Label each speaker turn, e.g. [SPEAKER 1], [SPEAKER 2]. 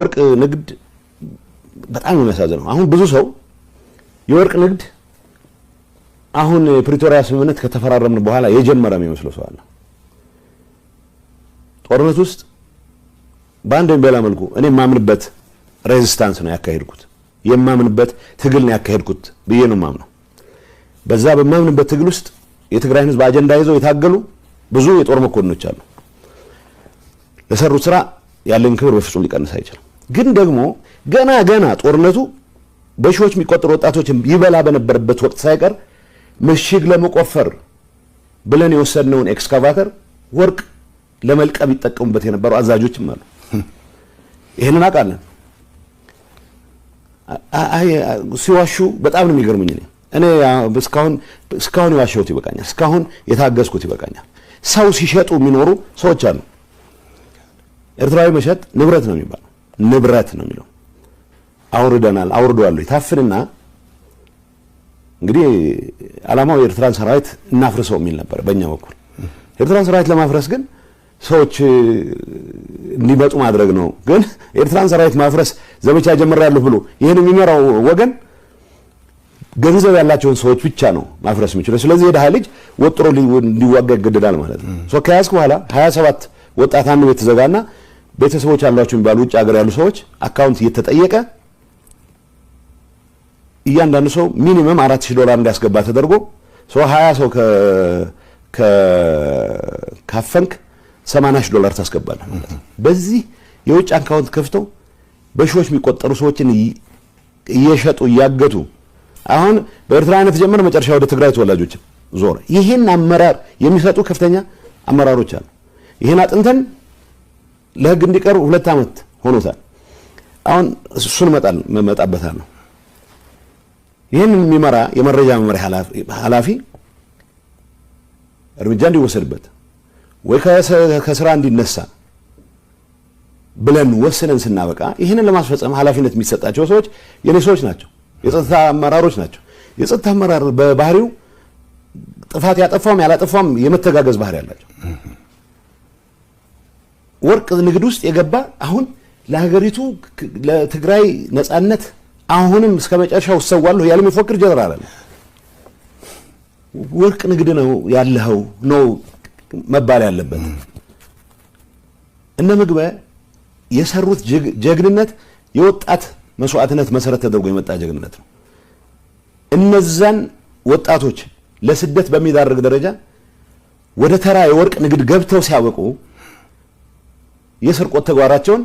[SPEAKER 1] የወርቅ ንግድ በጣም የሚያሳዝነው አሁን ብዙ ሰው የወርቅ ንግድ አሁን የፕሪቶሪያ ስምምነት ከተፈራረምን በኋላ የጀመረ የሚመስለው ሰው አለ። ጦርነት ውስጥ በአንድ ወይም በሌላ መልኩ እኔ የማምንበት resistance ነው ያካሄድኩት፣ የማምንበት ትግል ነው ያካሄድኩት ብዬ ነው የማምነው። በዛ በማምንበት ትግል ውስጥ የትግራይን ሕዝብ አጀንዳ ይዘው የታገሉ ብዙ የጦር መኮንኖች አሉ። ለሰሩት ስራ ያለን ክብር በፍጹም ሊቀንስ አይችልም። ግን ደግሞ ገና ገና ጦርነቱ በሺዎች የሚቆጠሩ ወጣቶችን ይበላ በነበረበት ወቅት ሳይቀር ምሽግ ለመቆፈር ብለን የወሰድነውን ኤክስካቫተር ወርቅ ለመልቀም ይጠቀሙበት የነበሩ አዛዦችም አሉ። ይህንን አውቃለን። ሲዋሹ በጣም ነው የሚገርሙኝ። እኔ እስካሁን የዋሸሁት ይበቃኛል። እስካሁን የታገዝኩት ይበቃኛል። ሰው ሲሸጡ የሚኖሩ ሰዎች አሉ። ኤርትራዊ መሸጥ ንብረት ነው የሚባለው፣ ንብረት ነው የሚለው። አውርደናል፣ አውርደዋለሁ። ታፍንና እንግዲህ ዓላማው የኤርትራን ሰራዊት እናፍርሰው የሚል ነበር በእኛ በኩል። ኤርትራን ሰራዊት ለማፍረስ ግን ሰዎች እንዲመጡ ማድረግ ነው። ግን ኤርትራን ሰራዊት ማፍረስ ዘመቻ ጀምሬያለሁ ብሎ ይህን የሚመራው ወገን ገንዘብ ያላቸውን ሰዎች ብቻ ነው ማፍረስ የሚችለው። ስለዚህ የድሃ ልጅ ወጥሮ እንዲዋጋ ይገደዳል ማለት ነው። So ከያዝክ በኋላ 27 ወጣት አንድ ቤት ተዘጋና ቤተሰቦች ያሏቸው የሚባሉ ውጭ ሀገር ያሉ ሰዎች account እየተጠየቀ እያንዳንዱ ሰው minimum $4,000 እንዲያስገባ ተደርጎ ሰው 20 ሰው ካፈንክ $80,000 ታስገባለህ ማለት ነው። በዚህ የውጭ account ከፍተው በሺዎች የሚቆጠሩ ሰዎችን እየሸጡ እያገቱ አሁን በኤርትራ አይነት ጀመረ፣ መጨረሻ ወደ ትግራይ ተወላጆች ዞረ። ይህን አመራር የሚሰጡ ከፍተኛ አመራሮች አሉ። ይህን አጥንተን ለህግ እንዲቀርቡ 2 ዓመት ሆኖታል። አሁን እሱን እመጣበታለሁ። ይህን የሚመራ የመረጃ መምሪያ ኃላፊ እርምጃ እንዲወሰድበት ወይ ከስራ እንዲነሳ ብለን ወስነን ስናበቃ ይህንን ለማስፈጸም ኃላፊነት የሚሰጣቸው ሰዎች የኔ ሰዎች ናቸው፣ የጸጥታ አመራሮች ናቸው። የጸጥታ አመራር በባህሪው ጥፋት ያጠፋውም ያላጠፋውም የመተጋገዝ ባህሪ ያላቸው። ወርቅ ንግድ ውስጥ የገባ አሁን ለሀገሪቱ ለትግራይ ነጻነት አሁንም እስከ መጨረሻው እሰዋለሁ ያለ የሚፎክር ጀነራል አለ። ወርቅ ንግድ ነው ያለኸው ነው መባል ያለበት። እነ ምግበ የሰሩት ጀግንነት የወጣት መስዋዕትነት መሰረት ተደርጎ የመጣ ጀግንነት ነው። እነዛን ወጣቶች ለስደት በሚዳርግ ደረጃ ወደ ተራ የወርቅ ንግድ ገብተው ሲያበቁ የስርቆት ተግባራቸውን